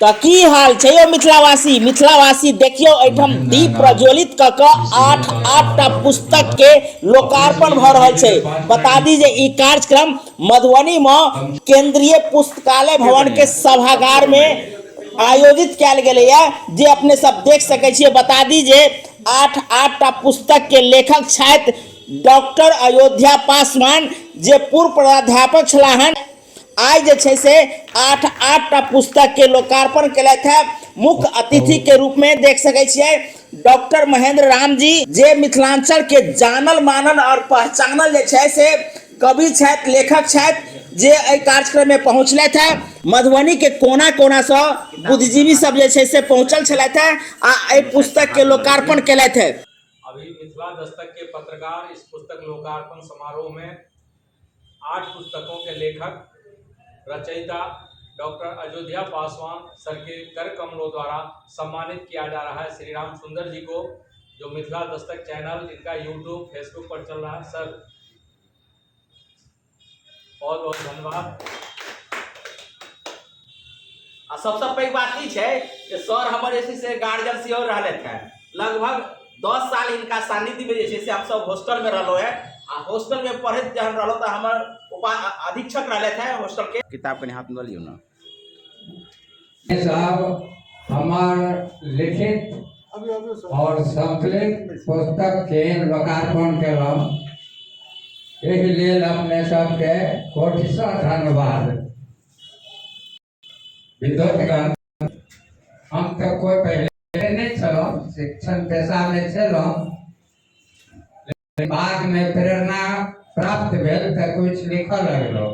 तऽ की हाल छै यौ मिथिलावासी? मिथिलावासी, देखियौ, एहिठाम दीप प्रज्वलित कऽ कऽ आठ आठटा पुस्तक के लोकार्पण भऽ रहल छै। बता दी जे ई कार्यक्रम मधुबनी मे केंद्रीय पुस्तकालय भवन के सभागार में आयोजित कयल गेलैए, जे अपने सब देख सकै छियै। बता दी जे आठ आठटा पुस्तक के लेखक छथि डॉक्टर अयोध्या पासवान, जे पूर्व प्राध्यापक छलाह हन। आइ जे छै से आठ आठटा पुस्तक के लोकार्पण केलथि है। मुख्य अतिथि के रूप में देख सकै छियै डॉक्टर महेंद्र राम जी, जे मिथिलांचल के जानल मानल और पहचानल जे छै से कवि छथि, लेखक छथि, जे एहि कार्यक्रम में पहुँचलथि है। मधुबनी के कोना कोना से बुद्धिजीवी सब जे छै से पहुँचल छलथि है आ एहि पुस्तक के लोकार्पण केलथि है। अभी मिथिला दस्तक के पत्रकार इस पुस्तक लोकार्पण समारोह में आठ पुस्तकों के लेखक रचयिता डॉक्टर अयोध्या पासवान सर के कर कमलों द्वारा सम्मानित किया जा रहा है श्री राम सुंदर जी को, जो मिथिला दस्तक चैनल इनका यूट्यूब, फेसबुक पर चल रहा है। सर, बहुत बहुत धन्यवाद। आ सबसँ पैघ बात ई छै जे सर हमर जे छै से गार्जियन सेहो रहलथि हेँ। लगभग 10 साल हिनका सान्निध्यमे जे छै से हमसभ हॉस्टलमे रहलहुँ हेँ आ हॉस्टलमे पढ़ैत जहन रहलहुँ तऽ हमर उपा अधीक्षक रहलथि हेँ हॉस्टलके। किताब कनि हाथमे लऽ लियौ ने। साहब, हमर लिखित और संकलित पुस्तक के लोकार्पण केलहुँ, एहि लेल अपने सबके कोटिशः धन्यवाद। विद्वतगण, हम तऽ कोइ पहिले नहि छलहुँ, शिक्षण पेशामे छलहुँ, लेकिन बादमे प्रेरणा प्राप्त भेल तऽ किछु लिखऽ लगलहुँ।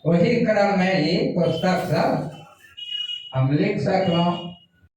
ओहि क्रममे ई पुस्तक सब हम लिख सकलहुँ।